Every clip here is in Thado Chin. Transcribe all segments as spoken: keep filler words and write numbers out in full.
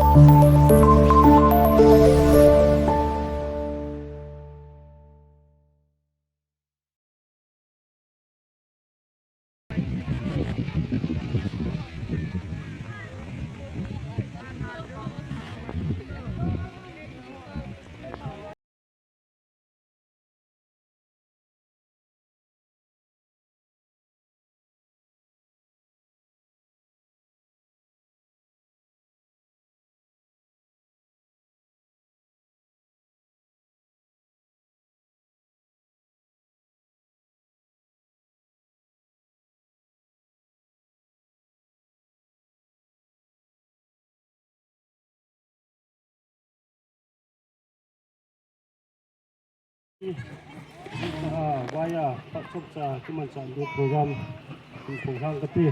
Ah, vaya, tak chok cha, kiman cha, program, kum kong hang kati.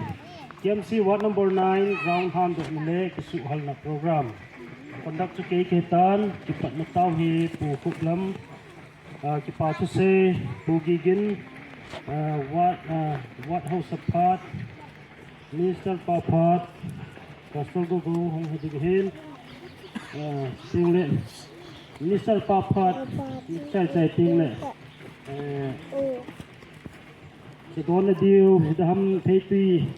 K M C Ward number nine, round hand dok le, kisuhhalna program. Conduct chu kei kei tan, kipatna tao hi, Pu Khuplam, ah, kipa thusei, Pu Gigin, ah, Ward, ah, Ward House Aphat, Minister Paphat, Pastor Gogo hong hadi hin, ah, ting le, Minister Paphat, chai chai ting le, eh, si don na diu, daham thei tui,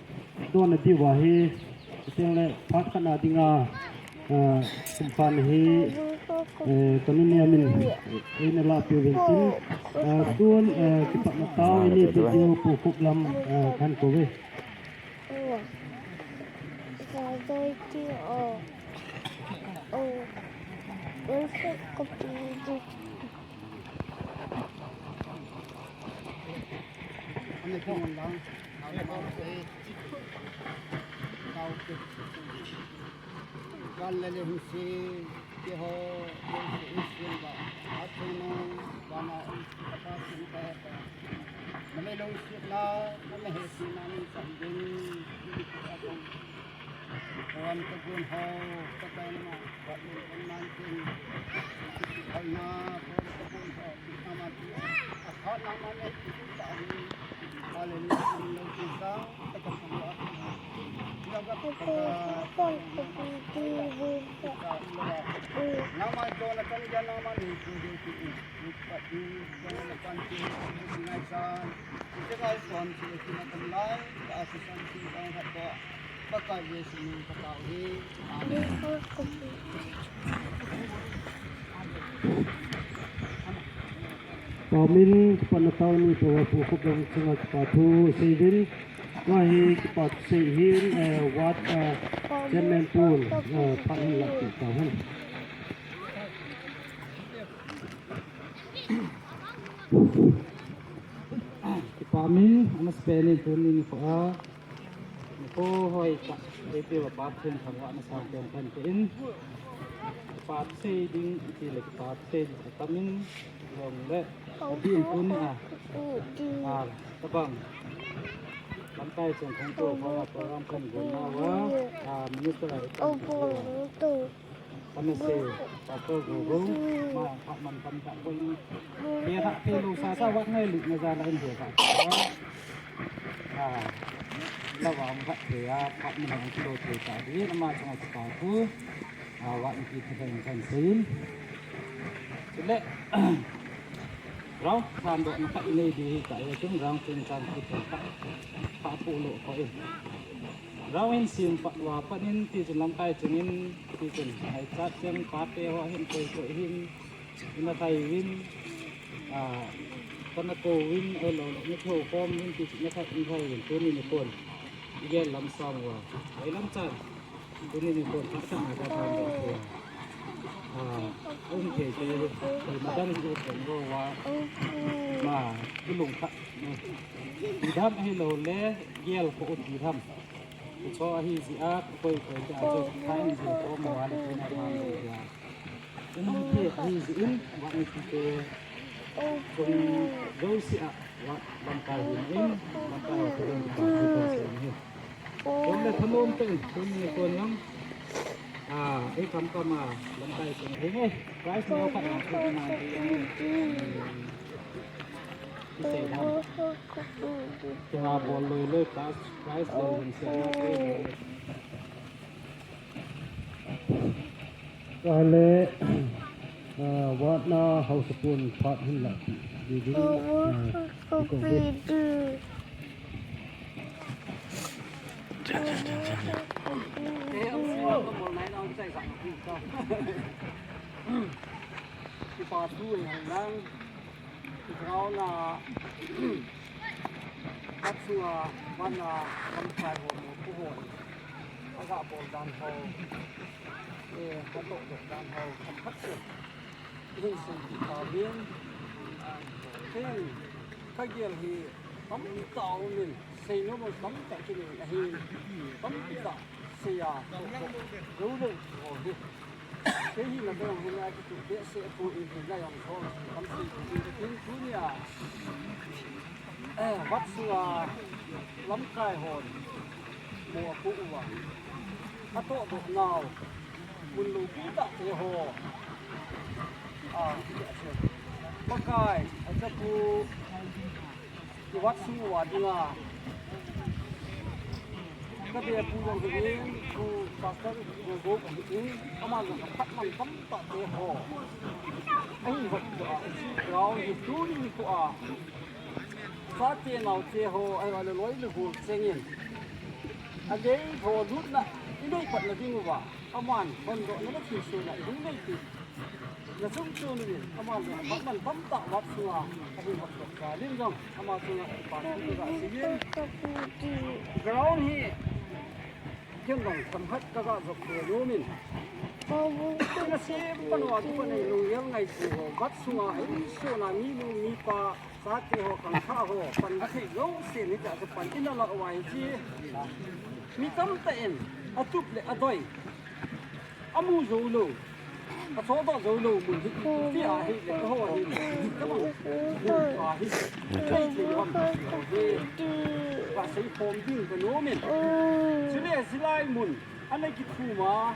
don na diu ahi, ting le, phat khat na dinga, ah, kumpan hi, eh, kanu ni amin, eh, na la piu vin tin, ah, tun, eh, kipatna tao, ini ti diu Pu Khuplam, eh, kan ko ve. Gal le le hun si. Keiho, Jesu Israel ba, athunung, vana um, kapa sin ka heta. Name lungsetna, name hetna, name sanding, name kapa kong. Kawan kagun ho, kakai nama, wat mun kan man tin. Kakai na, kawan kagun ho, nama tin. Akhat nama ne, kita ni. Hallelujah, Lord Jesus. Pamin, kipana tao ni, Pu Khuplam chunga kipa thu seivin. Tua hi kipa thusei hin, eh, ward, eh, chairman pun, eh, phat hin lah kit tau hen. Kipa min, amasapen in tuni nikho a, nikho hoitah, ipi va pa theng thang va na sang pen pen te in. Kipa thusei ding, iti le kipa thusei ding, atamin, long le, abi in tuni a, a, Tabang. Lamkai chung khong tu, khong a program kan gun na wa, ah, minister a ikan tu. Kan na se, Pastor Gugong, ma, khat man kan ta ko in. Dia tak pi lu sa sa wat ngai lu na za la in dia tak. Ah, la wa ang khat dia, khat man ang tu tu ta di, nama chung a tu pa tu. Ah, wat in ki tu kan kan sein. Chule, Round than doh na khat nei di hi ta, eh, chun round tin chan ki thei ta. Pa pu lo ko in. Round in sim pat wa pat in ti chun lamkai chun in ti chun ai chat chang pa te ho hin koi koi hin. Ina thai hin. Ah, kana ko hin, eh, lo lo ni tho kom hin ti chun na thai in thai hin tuni ni kon. Igel lam sam wa. Ai lam chan. Tuni nikho phat khat na ka phan doh tua. Ah, um thei te, thei madan hi u thei ro wa. Ma, i lung khat. Ti tham ahi lo le, gel ko u ti tham. Ti cho ahi ji a, koi koi te a chu, kha in ji ko mo wa le, ti na phan doh tua. Um thei ahi ji in, wa i ti te. Chung jouse a, wa, lamkai hin in, lamkai ho te in, hi ta se ni. Kon le thanom te, kon ni kon lang. Ah, ei kam kam a, lamkai sung. Hei, hei, prize neo khat nang sung nang. Ki sei dam. Ki ha bol loi loi prize, prize loi loi se na. Ale, ah, ward na hausapun phat hin la pi, di di. Ah, ko pi di. Kipa thu hi hang lang, ground a, ward sunga, ward na, lamkai ho, mopo ho, aga bol dan ho, eh, aga tohdoh dan ho, themkhat seh. Hin seipeh tauvin, hin, kagel hi tamtah aumin, seinom tamtah kinein ahi, tamtah seiya, tohdoh joulou ho hi. Kei hina bang hina kituh behseh poi, hinla jong ho, kam seipeh ding katin tunia. Eh, ward sunga lamkai hon mo apoh uva, atohdoh nau mun loupi tah te ho, ah, Pakai, achapu, i ward sung uva dinga kabepu jong hi in, Pu Pastor Gogo jong hi in, aman jong aphat man tamtah te ho ahin vop doh a, hiche ground hi tuni nikho a chate naote ho, ahilou le loi le gol chengin, alei ho lutna, inei patna ding uva, aman hondohna le thilsohna ihung neipeh na chung chon uvin, aman jong aphat man tamtah ward sunga ahin vop doh jal in jong, ama chunga kipathu kaga seijin. Ground hi ken jong themkhat kaga jop be nomin, nasem pan uva kipat a lunggel ngaito ho, ward sunga ahinsona minu mipa, chate ho, kangthah ho, pan athei jouse in hitia chu pan ina lah uva hiche, mi tamtah in atup le adoi, amu joulou, achohdoh joulou mun hi, ti ahile, eiho hi, tabang mun pa hi, thei thei ham ti ho hi kaseikhom ding kanomin. Chule hilai mun ana kithum a,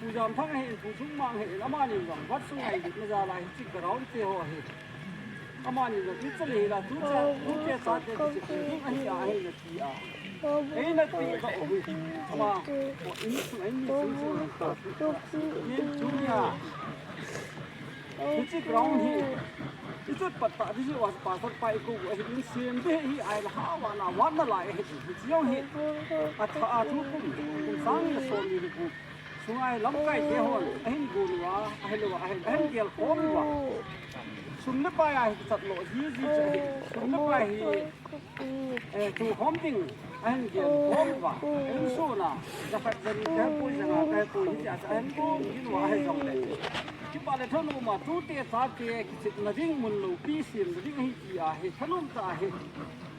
Pu Jamthang ahin, Pu Chungmang ahin, amani jong ward sung ngailutna jal a hiche ground te ho hi, amani jong ichale hila, tucha, tute chate kichep ding ahi a, ahina ti a, eina ti ka o hi, ama, o, in sung, in mi sung sung, in tunia hiche ground hi ichot pat tah ding jeh uva Pastor pa ikou u ahi, in sem ding hi ahile, hava na ward na lai ahi, hiche jong hi atha a tukum, kum sang ni le som ni le gup sunga hi lamkai te hon ahin gon uva, ahilou a, ahin, ahin gel khom uva, sum le pai a hi kichat lou jiji chu ahi, sum le pai hi, eh, tu khom ding ahin gel khom uva, ahinsona, ja khat ja ni kahepoi, ja nga kahepoi, hitia chu ahin gon gin uva, ahijongle kipa le thanom a tute chate kichepna ding mun loupi semna ding ahi ti ahi, thanom tah ahi.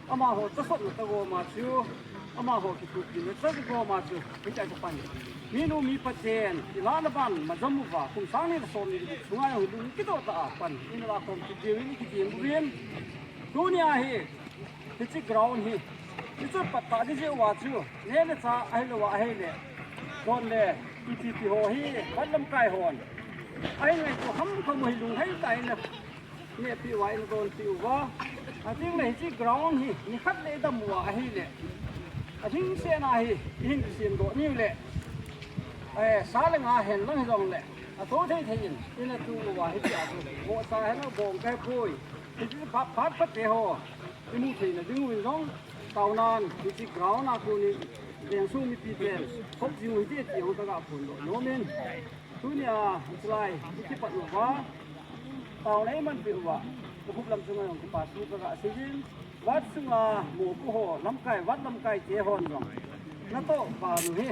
Amaho chasotna tah gom a chu, amaho kithopina tah gom a chu, hitia chu pan, minu mipa ten ilahna ban majam uva, kum sang ni le som ni le gup sunga jong lung kidoh tah a pan ina lah khom kit diuvin kitem uvin. Tunia hi, hiche ground hi ichot pat tah ding jeh uva chu, neh le chah ahilou a ahile, don le ipi ipi ho hi ward lamkai hon ahin ngaito khamkham u hi, lunghei tah in ana nehpeh uva, ana donpeh uva. Atengle hiche ground hi nikhat le idam uva ahile, ading sehna hi ihin kisemdoh niu le, eh, sa le nga hen lang hijongle, atho thei thei in ina tu uva, hitia chu vohcha hen lang bong kahepoi, hiche phat, phat phate ho imu theina ding uvin jong, taonan hiche ground a konin vengsung mipi ten khop jing u hite ti jong kaga phondoh nomin. Tunia hiche lai ikipat uva, taona imanpeh uva, kakhup lam chunga jong kipa thu kaga seijin, ward sunga mopo ho, lamkai, ward lamkai te hon jong natoh panu hi,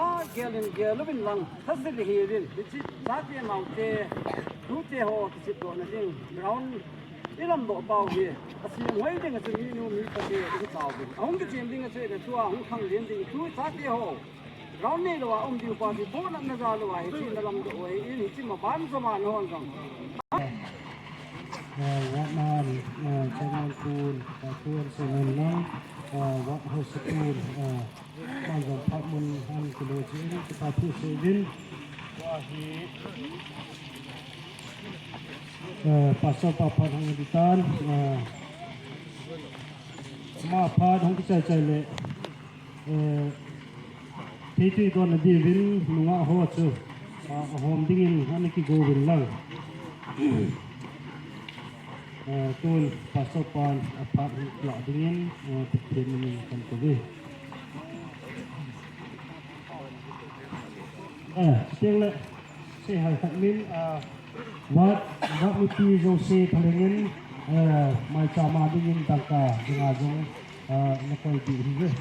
agel in gel uvin lang, thase le hel in, hiche chate naote, tute ho kichepdohna ding ground ilamdoh pau hi, asem hoi dinga chu minu mipa te ihi tauvin, ahung kichem dinga chu, ina tua hung khanglen ding tu chate ho, ground neilou a um diu pa chu, bohna najal louva hiche nalamdoh u ahin, hiche maban joma nahon jong, eh, ward na, eh, chairman pun, eh, pun semen lang, eh, ward house pun, eh, man jong phat mun ahin kilo jeh in kipa thu seijin. Tua hi, eh, Pastor pa phat hung ditan, eh, ama phat hung kichai chai le, eh, thei thei donna diuvin nungah ho chu Ah, ahom dingin ana kigo uvin lang. Ah, tun Pastor pan aphat lah dingin, ah, Pathen min in kan kave. Ah, chuteng le, sei hai khat min, ah, ward, ward mipi jouse phalengin, ah, maicham a dingin dangka dinga jong, ah, na koi ding ahi.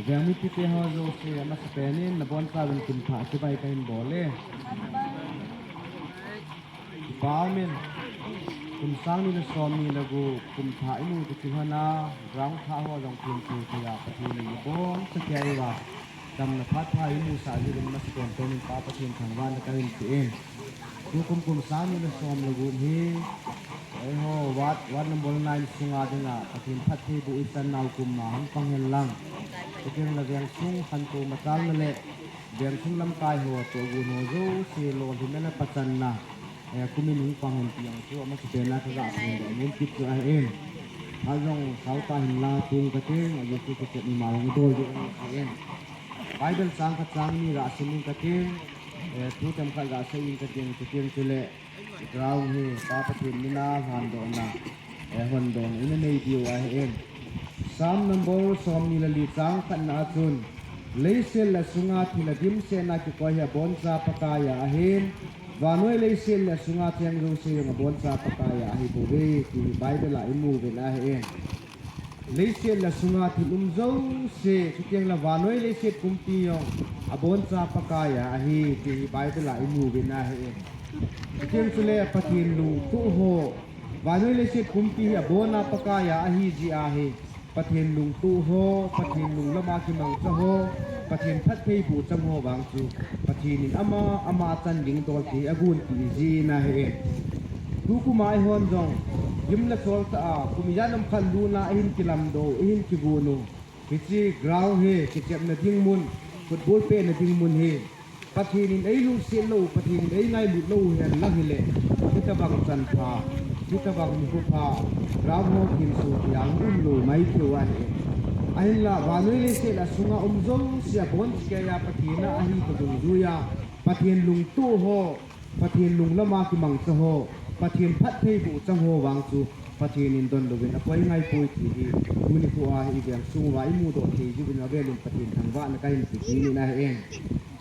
Veng mipite ho jouse, amasapen in nabonchauvin kum thah chibai kahin bol e. Kipa umin, kum sang ni le som ni le gup kum thah imu kiching hon a, ground thah ho jong thempu thei a Pathen in naboncha kei uva, damna phat pha imusah jeh in amasapen pen in Pa Pathen thangvahna kahin pe in. Tukum kum sang ni le som le gup hi, eiho ward, ward number nine sunga dinga Pathen phattheiboh ichan nau kum a hung pang hen lang. Chuteng le veng sung khantou machalna le veng sung lamkai ho tohgon ho jouse lolhinna le pachanna, eh, kum in hung pang hen ti jong chu amasapen a kaga phongdoh nom kit chu ahi in. Phat jong sao ta hen lang pung kating, ajeh chu kichep ima jong dol ding ahi in. Bible chang khat chang ni ga sim ing kating, eh, thu themkhat ga sei ing kating, chuteng chule ground hi Pa Pathen mina lhandohna, eh, hondohna ina nei diu ahi in. Psalm number som ni le li chang khatna a chun, leiset le asunga thil a dimset a kikoi hi aboncha Pakai a ahin, vannoi leiset le asunga cheng jouse jong aboncha Pakai a ahi bouve, ti hi Bible a imu uvin ahi in. Leiset le asunga thil um jouse, chuteng le vannoi leiset pumpi jong aboncha Pakai a ahi, ti hi Bible a imu uvin ahi in. Chuteng chule Pathen lungtup ho, vannoi leiset pumpi hi abona Pakai a ahi jeh ahi. Pathen lungtup ho, Pathen lunglam a kimangcha ho, Pathen phattheiboh chang ho vang chu Pathen in ama, ama chan ding dol ti agon ti jin ahi e. Tukum a eihon jong, gim le sol tah a, kum ijat ham khat luna ihin kilamdoh u, ihin kigon u. Hiche ground hi, kichepna ding mun, football pehna ding mun hi. Pathen in eilungset lou, Pathen in eingailut lou hen lang hile, hitabang chan pha, hitabang nikho pha, ground ho themso tia hung um lou mai thei u ahi. Ahinla, vannoi leiset le asunga um jouse aboncha kei a Pathen a ahi toh dungjuiya, Pathen lungtup ho, Pathen lunglam a kimangcha ho, Pathen phattheiboh chang ho vang chu Pathen in donlouvin akoi ngai poi ti hi, tuni kho a hi iveng sung uva imudoh thei jiuvin avel in Pathen thangvahna kahin pe kit in ahi e.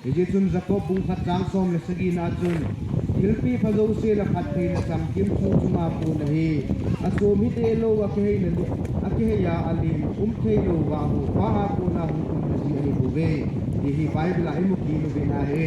Hijeh chun Jacob bung khat chang som le sagi na chun, thilpeh pha jouse le phattheina chamkim chu chunga kon ahi. Achom hite lou a kiheina le, akihei a alen um thei lou vang u, Pa a kona hung umna jeh ahi bouve, ti hi Bible a imu kit uvin ahi.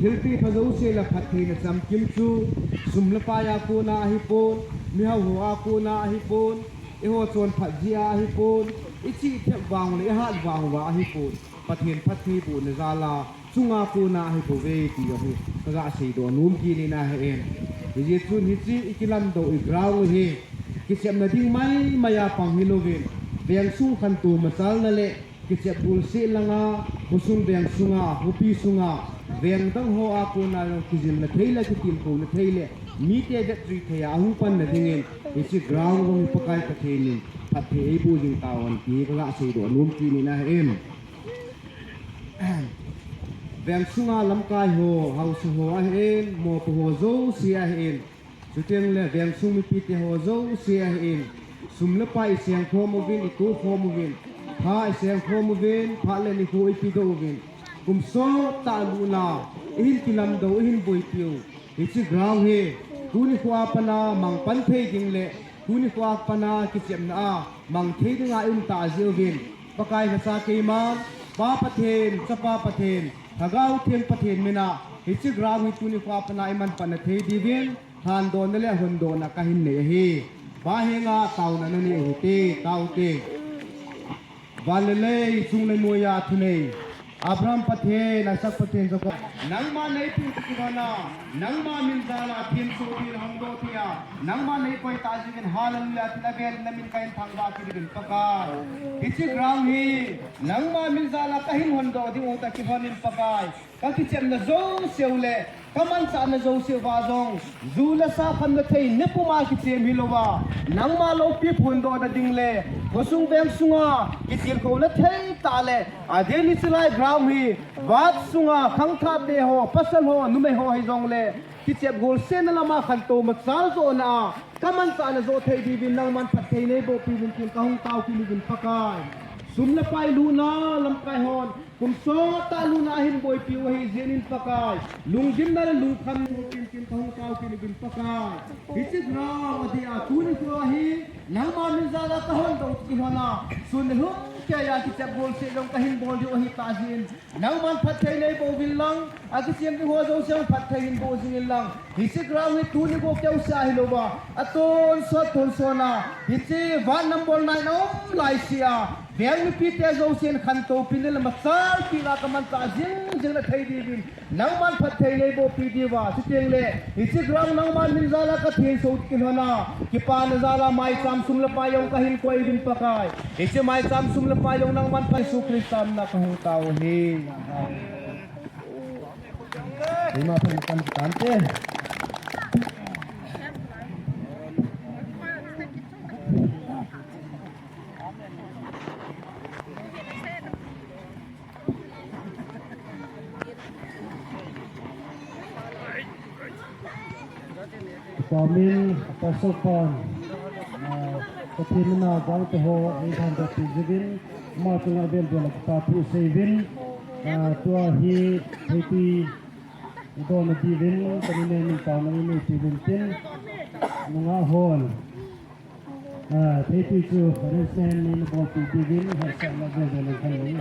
Thilpeh pha jouse le phattheina chamkim chu sum le pai a kona ahipon, mihao ho a kona ahipon, eiho chonphat jeh a ahipon, ichih thep vang le ihat vang uva ahipon, Pathen phattheibohna jal a chunga kona ahi bouve ti jong hi kaga seidoh nom kit in ahi e. Hijeh chun hiche ikilamdoh u ground hi kichepna ding maimai a pang hilouvin, veng sung khantou machalna le kichep bulseh langa, khosung veng sunga, khopi sunga, veng dang ho a kona jong kijilna thei le kitilkhouna thei le mite vetjui thei a ahung panna dingin, hiche ground jong hi Pakai Pathen in phatthei eiboh jing tahen ti kaga seidoh nom kit in ahi e. Veng sunga lamkai ho, haosa ho ahin, mopo ho jouse ahin, chuteng le veng sung mipite ho jouse ahin, sum le pai iseng khom uvin, ito khom uvin, pha iseng khom uvin, phat le nikho ipedoh uvin, kum sottah luna ihin kilamdoh u, ihin boipiu, hiche ground hi tuni kho a pat a mang pan thei ding le tuni kho a pat a kichepna a mang thei dinga ium tah jeh uvin, Pakai lhacha keiman, Pa Pathen, Chapa Pathen, Lhagao Theng Pathen mina hiche ground hi tuni kho a pat a iman patna thei diuvin lhandohna le hondohna kahin nei ahi. Pa henga taona nanei u hite, tao te. Van le lei, chung le noiya thunei, Abraham Pathen, Isaac Pathen, Jacob. Nangma neipu ti kilhona, nangma min jala thenso thei hung doh thei a, nangma neikoi tah jeh in hallelujah tin avel in namin kahin thangvah kit uvin Pakai. Hiche ground hi nangma min jala kahin hon doh diu ti kilhon in Pakai. Ka kichepna jouse u le, ka manchahna jouse uva jong, ju le sa khamna thei ni puma kichem hilouva, nangma loupi phondohna ding le, khosung veng sunga kitilkhouna thei tah le, adeh in hiche lai ground hi, vat sunga khangthah te ho, pasal ho, numei ho hijongle, kichep golsetna lama khantou machal johna a, ka manchahna joh thei diuvin nangman phatthei neiboh piuvin tin kahung tao kit uvin Pakai. Sum le pai luna lamkai hon, kum sot tah luna ahin boipiu ahi jeh in Pakai, lunggimna le lungkhamna tin kahung tao kit uvin Pakai. Hiche ground adeh a tuni nikho hi, nangma min jala kahon doh ti kilhona, sun le lhum keiya kichep golset jong kahin bol diu ahi tah jeh in, nangman phatthei neiboh uvin lang, akichem ding ho jouse phatthei hin boh jing in lang. Hiche ground hi tuni nikho keusea hilouva, atonsot tonsot a, hiche vat number nine a um laisea, veng mipite jousen khantoupina le machalpi la ka manchah jing jing na thei diuvin, nangman phatthei neiboh pi diuva, chuteng le, hiche ground nangman min jala ka thenso ti kilhona, kipana jala maicham sum le pai jong kahin koi uvin Pakai. Hiche maicham sum le pai jong nangman phat Jesu Christa mina kahung tao u ahi. Ima phan kan tante. Pamin, Pastor Pan, ah, Pathen mina jang te ho, ei than te pi jivin, ma chunga vel vel a pa thu seivin, ah, tua hi, theipi, Idon na diuvin, kani ne min tao na ni ti vin tin, nunga hon. Ah, theipi chu, arrangement ni na bol ti diuvin, harsatna vel vel in kan nei.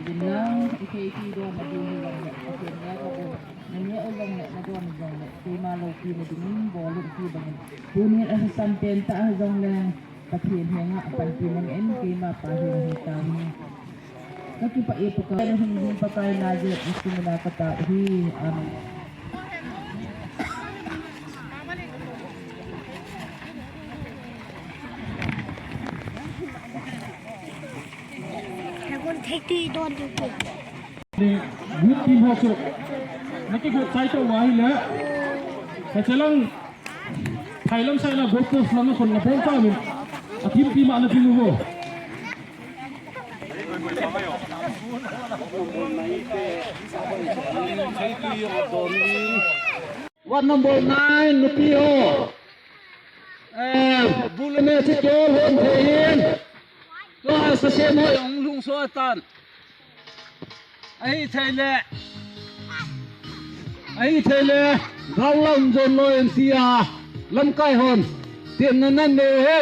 Dinlang, i theipi don na diuvin lang, i theipi na ka bol, na ne o lang, na don lang, keima loupi na dingin, bol loupi bangin. Tuni a sasam pen ta a jong leng. Pathen henga panpi nang en keima pa heng hi tang. Ka kipah e Pakai, na hung hung Pakai na jeh Jesu mina ka tao hi. Amen. Ni, good team ho chu. Na kigot chai tauva ahile. Ka chelang. Phailam side a goal post langa khun na bol ta min. A team team a na ding uvo. Ward number nine, nupi ho. Eh, bul le me chi kol hon thei in. Tua sa sem ho jong lungso atan. Ahithei le. Ahithei le. Gal lam jon loi en tia. Lamkai hon. Tiamna nan neiu he.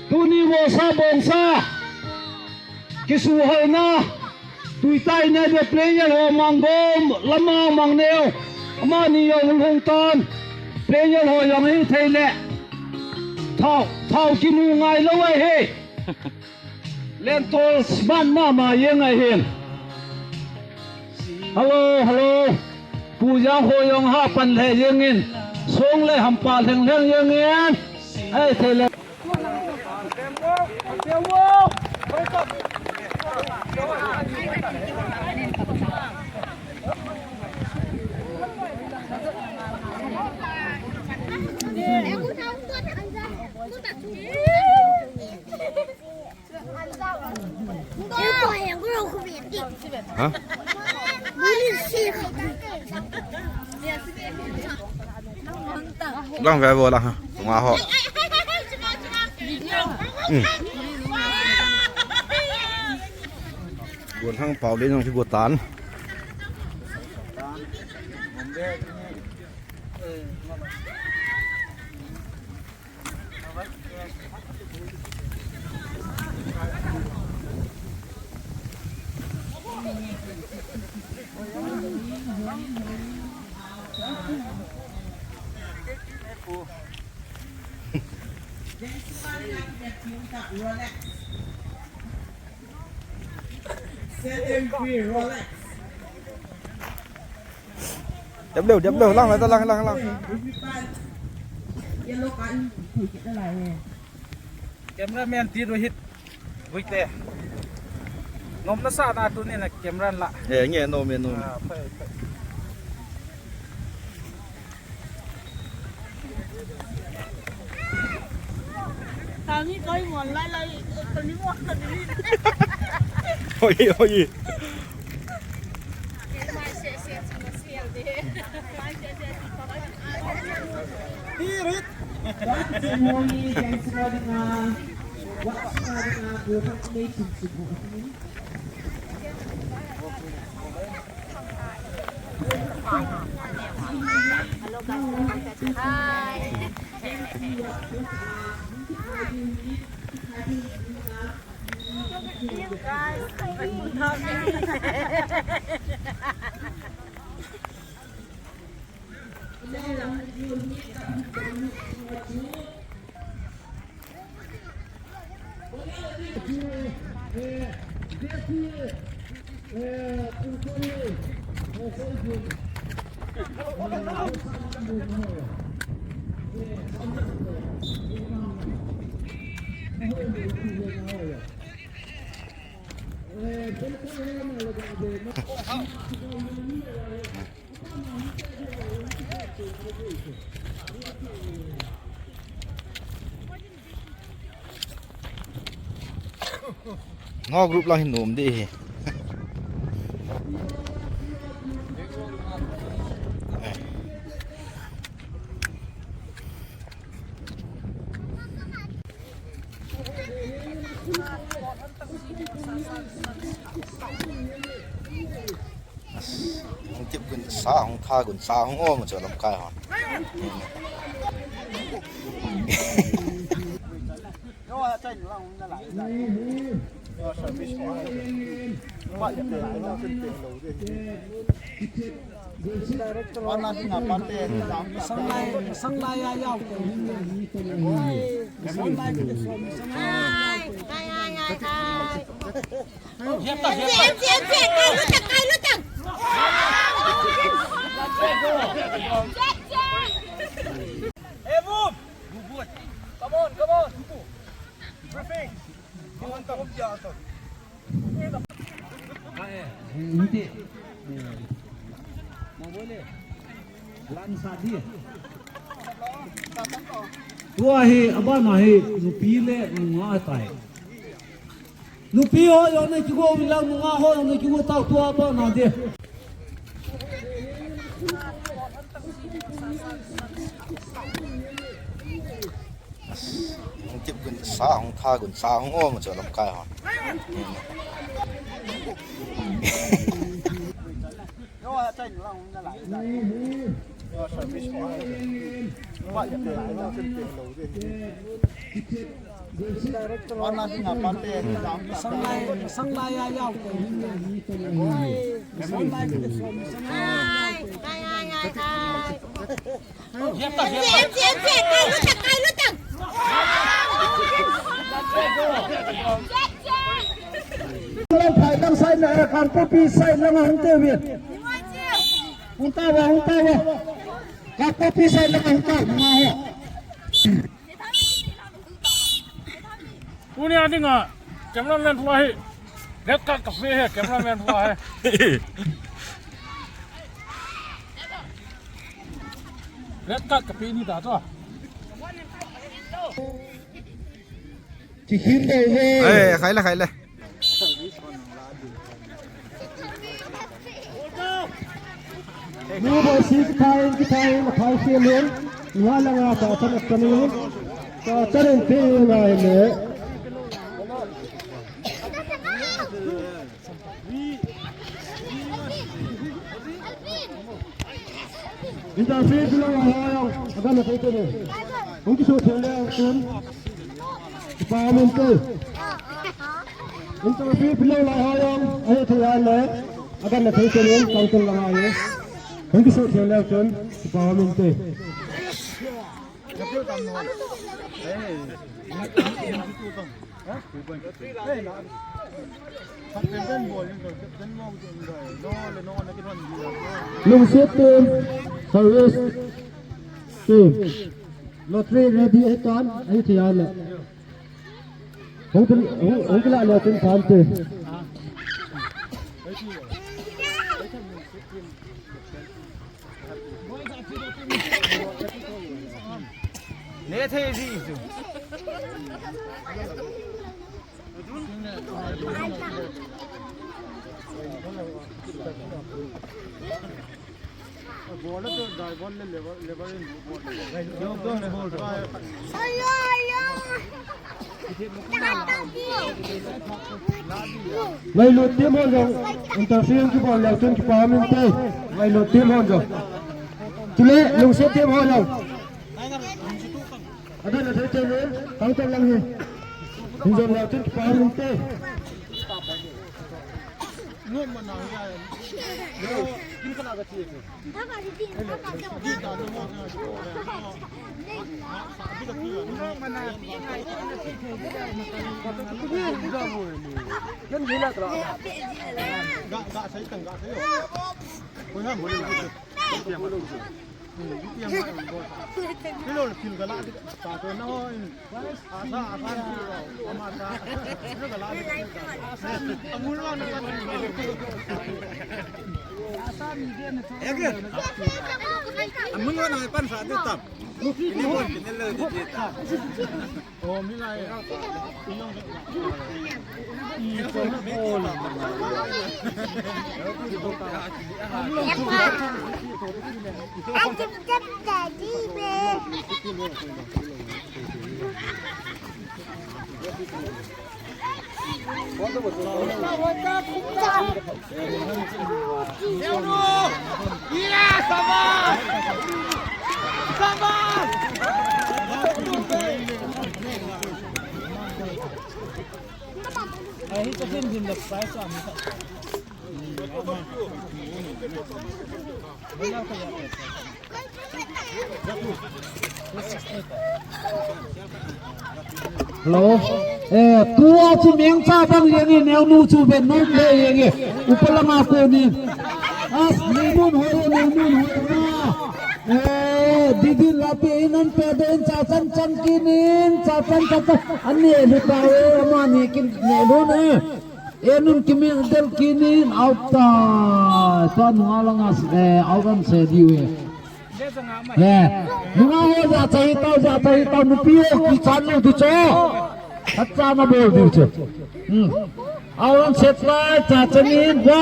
Tuni mo sa bong sa. Kisuhalna. Tuitai ne be player ho mang bom. Lama mang neiu. Amani jong hung tan. Player ho jong ahithei le. Thao, thao kinu ngai lou ahi. Lentol smart mama jeng ahin. Hello, hello. Pu Jang ho jong ha pan lheh jengin. Song le hampa lheng lheng jengin. Ahithei le. Ha? Lang ve vo la ha. Nga ho. Hmm. Gon hang pau le nong ki go tan. Dep leu, dep leu, lang, lang, lang, lang. Cameraman ti Rohit. Guite. Nom nasa na tuni na camera la. Eh, nge nom, eh, nom. Ah, phai, phai. Kami koi mon lai lai, kami mon kami. Oi, oi. Hirit. Ngo group lang hin nom di hi. Hung tip gun sa, hung tha gun sa, hung om chu lamkai hon. Sanglai, sanglai a yau ko. Sanglai ko. Hai, hai, hai, hai, hai. Hey, move! Come on, come on! Briefing! Come on, come on. Tua hi, abana hi, nupi le nungah tai. Nupi ho jong nei kigo uvin lang, nungah ho jong nei kigo tau, tua abana di. Hung tip gun sa, hung tha gun sa, hung om chu lamkai hon. Sanglai, sanglai a yau ko. Sanglai ko. Hai, hai, hai, hai. Lang phai lang sai na, eh, Kangpokpi sai lang hung te uvin. Hung ta va, hung ta va. Kangpokpi sai lang hung ta, ma ho. Tuni a dinga, cameraman pua hi. Red card ka pe hi, cameraman pua hi. Red card ka pe ni ta chu. Kikhin deu ve. Eh, khai le, khai le. Nu bo si kithai, kithai, mathai si lun. Nua langa ta chan at kani. Ta chan in pi ngai le. Inta pi pilou lai ho jong, agan na thei te ni. Hung kisu thei le chun. Kipa min te. Inta pi pilou lai ho jong, ahe thei a le. Agan na thei te ni, kang tung lang a ye. Hung kisu thei le chun, kipa min te. Hey. Lungset team, service team. Lottery ready ahitan, ahithei le. Hung kila, hung, hung kila le tin tan te. Ne thei ji chu. Ngailut team ho jong interference kibol leu chun kipa um inte. Ngailut team ho jong. Chule Lungset team ho jong. Adon athei chun, tang tang lang hi. Hin jom leu chun kipa um inte. Hello. Eh, tua chu mengcha dang jeng e, neonu chu ve nom le jeng e. Upalanga konin. As, neimun hoi, neimun hoi na. Eh, Didin lapi in an pe den Chachan chan kinin, Chachan, Chachan. An ne lu ta e, amani kin ne lu ne. Enun kimel del kinin, out ta. Tua nunga langa, eh, out an se diu e. Eh, nunga ho ja chai tau, ja chai tau, nupi ho kichan lou ti chu. Khat cha na bol diu chu. Hmm. Awan set lai, Chachan in, wa,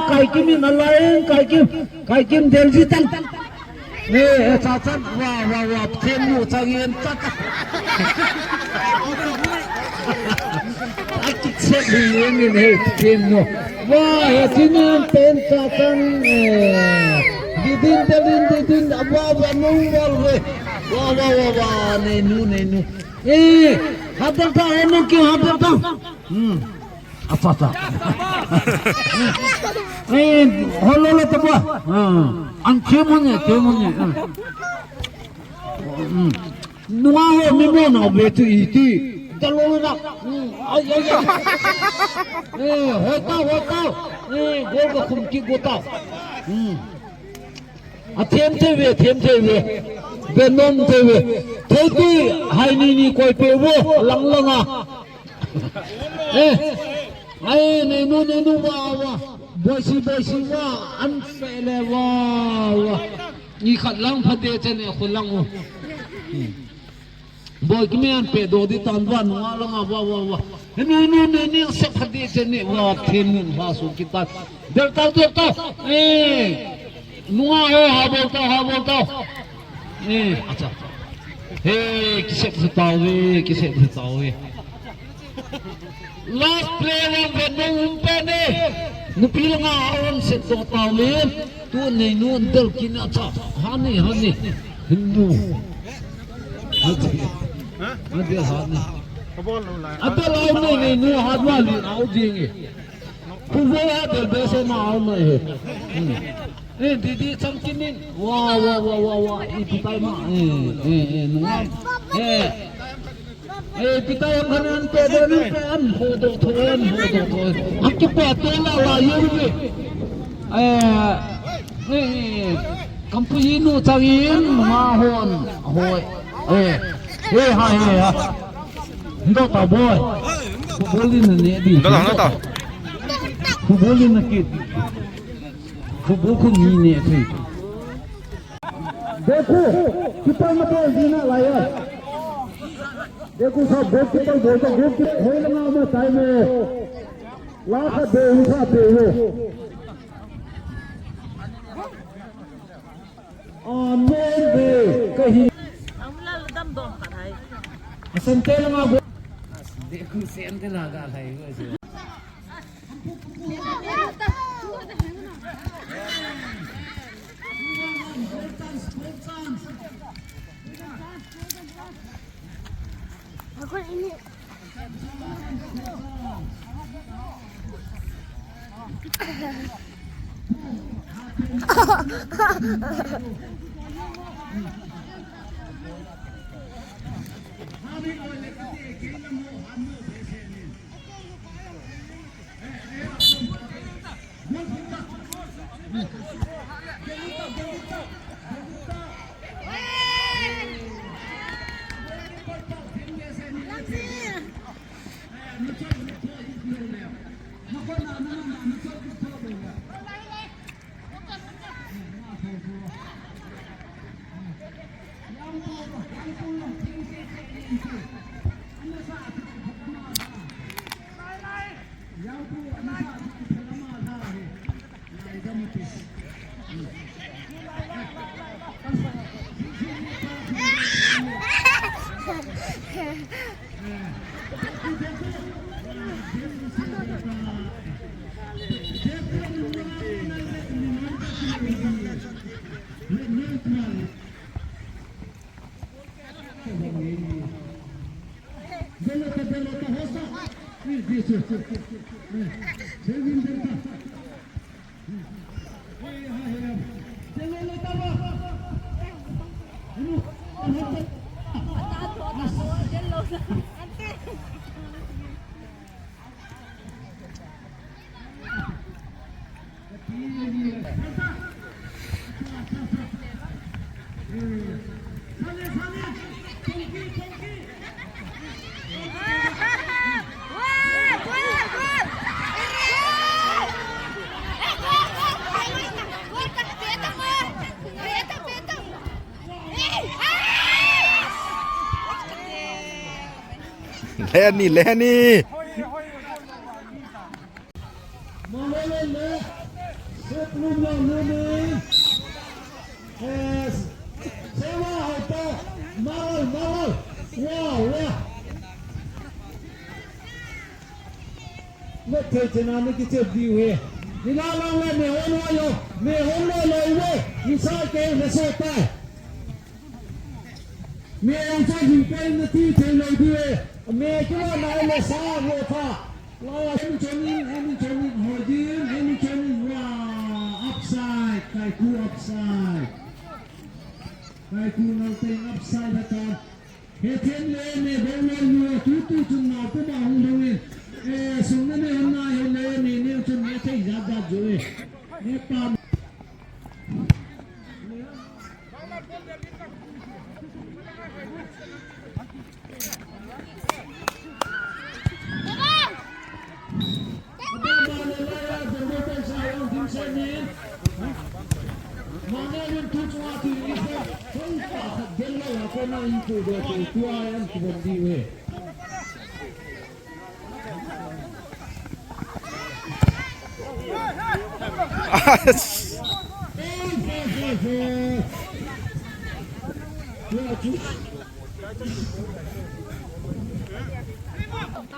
Kaikim in alai, Kaikim, Kaikim del ji tang. Eh, eh, Chachan, wa, wa, wa, Pathen nu chang in, Chachan. Akichet hi yen in he, Pathen nu. Wa, he, Pathen in pen Chachan, eh. Didin, Delin, Didin, wa, wa, nung, wa, we. Wa, wa, wa, wa, neinu, neinu. Eh, hadal ta, eh, no, kyo hadal ta. Hmm. Acha, acha. Eh, holo lo ta ba. Hmm. An kemo ne, kemo ne. Hmm. Hmm. Nunga ho mi mo na be tu iti. Dalo na. Hmm. Ai, ai, ai. Eh, hota, hota. Eh, gol ka khum ki gota. Hmm. Athem thei ve, athem thei ve. Ve nom thei ve. Thei ti hai ni ni koi pe vo, lang lang a. Eh. Ai, neinu, neinu, wa, wa. Boisi, boisi, wa. An pe le, wa, wa. Ni khat lang phate che ne, khu lang u. Boi kimi an pe do di tan wa, nunga langa wa, wa, wa. He nu, nu, ne, ne, se phate che ne, wa, Pathen nun ha su ki tan. Del tau, del tau. Eh. Nunga ho, ha bol tau, ha bol tau. Eh, acha. He, kisep se tau ve, kisep se tau ve. Last player ve no um pe ne. Nupi langa awan set to tau le. Tu neinu an del kin acha. Ha ne, ha ne. Hindu. Ha ne. Ha ne, ha ne. Kabol lo lai. Adel au ne, neinu hat wa li au ding e. Pu vo adel be se ma au ne he. Hmm. Eh, Didi chang kinin. Wa, wa, wa, wa, wa. Ipi tai ma. Eh, eh, eh, nunga. Eh. Eh, kita yang kanan pe, doh ni pe, an ho doh tho, an ho doh tho. Aki pe, tela la, ye ni. Eh, eh, kampu yi nu chang in, ma hon, hoi. Eh, eh, ha, eh, ha. Ndo ta boy. Football in ne di. Ndo ta, ndo ta. Football in ne kit. Football ko ni ne thi. देखो, कितना बॉल देना लाया। देखो साहब, गोलकीपर बोलता, गोलकीपर होए ना, मैं टाइम है। लाखा दे, उठा दे, वो। आमेन दे, कहीं। हम ला दम दो, हाय। संते लगा गो-, देखो, संते लगा, हाय, वो जो। Leni, Leni. Mawle le, Seplum Mawle le. Eh, Sewa Hauta, Mawle, Mawle. Wow, wow. Lo thei chena ni kichep diu he. Ni la lang le me hon wa yo, me hon lo lo we. Ni sa ke le so tai. Me ang sa jing pen na ti thei lo diu he. Me kilo na le sa lo tha. Wow, Hemi Choni, Hemi Choni, Hojin, Hemi Choni, wow, upside, Kaiku upside. Kaiku Nalteng upside hata. Hethen le, me bong le, nyo, tu, tu, chun na, tu, ma, hung, hung, in. Eh, sung na, me, hung, na, he, le, me, ne, chun, me, te, ja, ja, jo, eh. Me, pa.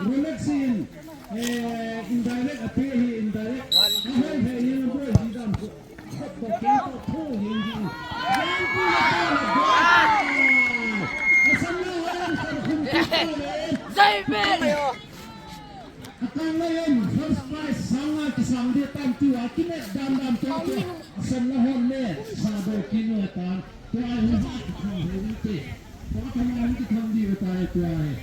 Relaxing, eh, indirect appeal hi, indirect. Ahoi, he, yeng boy, he, dam, ko. Ko, ko, ko, ko, yeng, yeng. Yang, ko, ko, ko, ko. Asam na, yang, ko, ko, ko, ko. Zai, be. Akang la yom, first prize, sanga kisang dia tam tiu, akimet dam dam tiu tiu. Asan la hon le, sa do kino tan. Tua hi ha kithang he te. Tua kithang hi kithang di ta he tua he.